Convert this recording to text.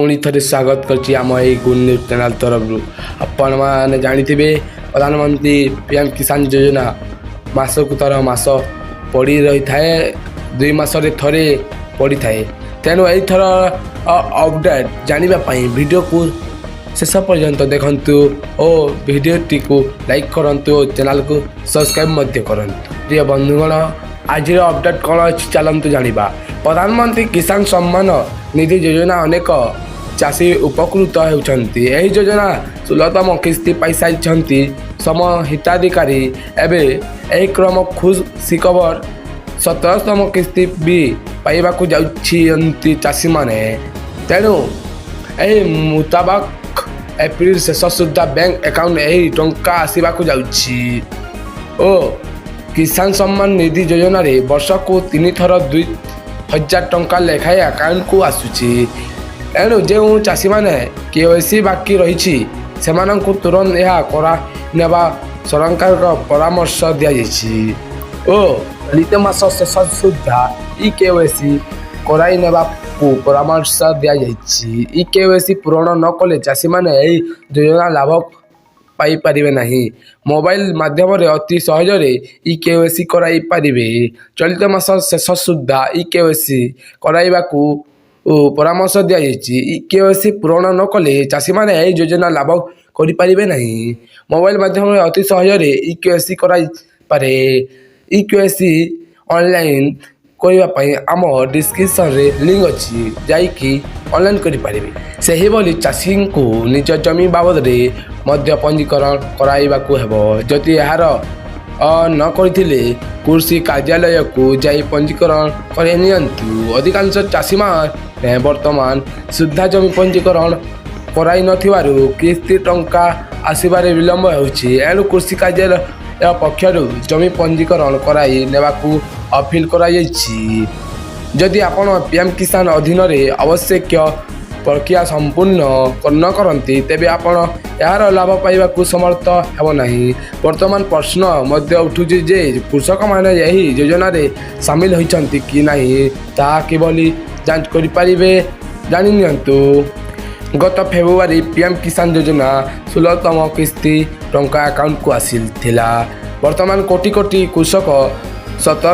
ପୁଣି ଥରେ ସ୍ୱାଗତ କରୁଛି ଆମ ଏଇ ଗୁଡ୍ ନ୍ୟୁଜ୍ ଚ୍ୟାନେଲ୍ ତରଫରୁ। ଆପଣମାନେ ଜାଣିଥିବେ, ପ୍ରଧାନମନ୍ତ୍ରୀ ପିଏମ୍ କିଷାନ ଯୋଜନା ମାସକୁ ଥର ମାସ ପଡ଼ି ରହିଥାଏ, 2 ମାସରେ ଥରେ ପଡ଼ିଥାଏ। ତେଣୁ ଏଇଥର ଅପଡ଼େଟ୍ ଜାଣିବା ପାଇଁ ଭିଡ଼ିଓକୁ ଶେଷ ପର୍ଯ୍ୟନ୍ତ ଦେଖନ୍ତୁ ଓ ଭିଡ଼ିଓଟିକୁ ଲାଇକ୍ କରନ୍ତୁ ଓ ଚ୍ୟାନେଲକୁ ସବସ୍କ୍ରାଇବ୍ ମଧ୍ୟ କରନ୍ତୁ। ପ୍ରିୟ ବନ୍ଧୁଗଣ, ଆଜିର ଅପଡ଼େଟ୍ କ'ଣ ଅଛି, ଚାଲନ୍ତୁ ଜାଣିବା। ପ୍ରଧାନମନ୍ତ୍ରୀ କିଷାନ ସମ୍ମାନ ନିଧି ଯୋଜନା ଅନେକ ଚାଷୀ ଉପକୃତ ହେଉଛନ୍ତି। ଏହି ଯୋଜନା 16ତମ କିସ୍ତି ପାଇସାରିଛନ୍ତି ସମ ହିତାଧିକାରୀ। ଏବେ ଏହି କ୍ରମ ଖୁସି ଖବର, 17ତମ କିସ୍ତି ବି ପାଇବାକୁ ଯାଉଛନ୍ତି ଚାଷୀମାନେ। ତେଣୁ ଏହି ମୁତାବକ ଏପ୍ରିଲ ଶେଷ ସୁଦ୍ଧା ବ୍ୟାଙ୍କ ଆକାଉଣ୍ଟ ଏହି ଟଙ୍କା ଆସିବାକୁ ଯାଉଛି ଓ କିଷାନ ସମ୍ମାନ ନିଧି ଯୋଜନାରେ ବର୍ଷକୁ ତିନିଥର 2000 ଟଙ୍କା ଲେଖାଏଁ ଆକାଉଣ୍ଟକୁ ଆସୁଛି। ଏଣୁ ଯେଉଁ ଚାଷୀମାନେ କେୱାଇସି ବାକି ରହିଛି, ସେମାନଙ୍କୁ ତୁରନ୍ତ ଏହା କରାନେବା ସରକାରଙ୍କ ପରାମର୍ଶ ଦିଆଯାଇଛି ଓ ଚଳିତ ମାସ ଶେଷ ସୁଦ୍ଧା ଇ କେୱାଇସି କରାଇ ନେବାକୁ ପରାମର୍ଶ ଦିଆଯାଇଛି। ଇ କେୱାଇସି ପୂରଣ ନ କଲେ ଚାଷୀମାନେ ଏହି ଯୋଜନା ଲାଭ ପାଇପାରିବେ ନାହିଁ। ମୋବାଇଲ ମାଧ୍ୟମରେ ଅତି ସହଜରେ ଇ କେୱାଇସି କରାଇ ପାରିବେ। ଚଳିତ ମାସ ଶେଷ ସୁଦ୍ଧା ଇ କେୱାଇସି କରାଇବାକୁ ପରାମର୍ଶ ଦିଆଯାଇଛି। ଇ କେୱାଇସି ପୂରଣ ନ କଲେ ଚାଷୀମାନେ ଏହି ଯୋଜନା ଲାଭ କରିପାରିବେ ନାହିଁ। ମୋବାଇଲ ମାଧ୍ୟମରେ ଅତି ସହଜରେ ଇ କେୱାଇସି କରାଇପାରେ। ଇ କେୱାଇସି ଅନଲାଇନ୍ କରିବା ପାଇଁ ଆମ ଡିସ୍କ୍ରିପସନ୍ରେ ଲିଙ୍କ୍ ଅଛି, ଯାଇକି ଅନଲାଇନ୍ କରିପାରିବେ। ସେହିଭଳି ଚାଷୀଙ୍କୁ ନିଜ ଜମି ବାବଦରେ ମଧ୍ୟ ପଞ୍ଜୀକରଣ କରାଇବାକୁ ହେବ। ଯଦି ଏହାର ନ କରିଥିଲେ, କୃଷି କାର୍ଯ୍ୟାଳୟକୁ ଯାଇ ପଞ୍ଜୀକରଣ କରାଇ ନିଅନ୍ତୁ। ଅଧିକାଂଶ ଚାଷୀମାନେ ବର୍ତ୍ତମାନ ସୁଦ୍ଧା ଜମି ପଞ୍ଜୀକରଣ କରାଇନଥିବାରୁ କିସ୍ତି ଟଙ୍କା ଆସିବାରେ ବିଳମ୍ବ ହେଉଛି। ଏଣୁ କୃଷି କାର୍ଯ୍ୟାଳୟ ପକ୍ଷରୁ ଜମି ପଞ୍ଜୀକରଣ କରାଇ ନେବାକୁ ଅପିଲ କରାଯାଇଛି। ଯଦି ଆପଣ ପିଏମ୍ କିଷାନ ଅଧୀନରେ ଆବଶ୍ୟକୀୟ ପ୍ରକ୍ରିୟା ସମ୍ପୂର୍ଣ୍ଣ ନ କରନ୍ତି, ତେବେ ଆପଣ ଏହାର ଲାଭ ପାଇବାକୁ ସମର୍ଥ ହେବ ନାହିଁ। ବର୍ତ୍ତମାନ ପ୍ରଶ୍ନ ମଧ୍ୟ ଉଠୁଛି ଯେ କୃଷକମାନେ ଏହି ଯୋଜନାରେ ସାମିଲ ହୋଇଛନ୍ତି କି ନାହିଁ, ତାହା କିଭଳି ଯାଞ୍ଚ କରିପାରିବେ, ଜାଣି ନିଅନ୍ତୁ। ଗତ ଫେବୃଆରୀ ପିଏମ୍ କିଷାନ ଯୋଜନା 16ତମ କିସ୍ତି ଟଙ୍କା ଆକାଉଣ୍ଟକୁ ଆସିଥିଲା। ବର୍ତ୍ତମାନ କୋଟି କୋଟି କୃଷକ 17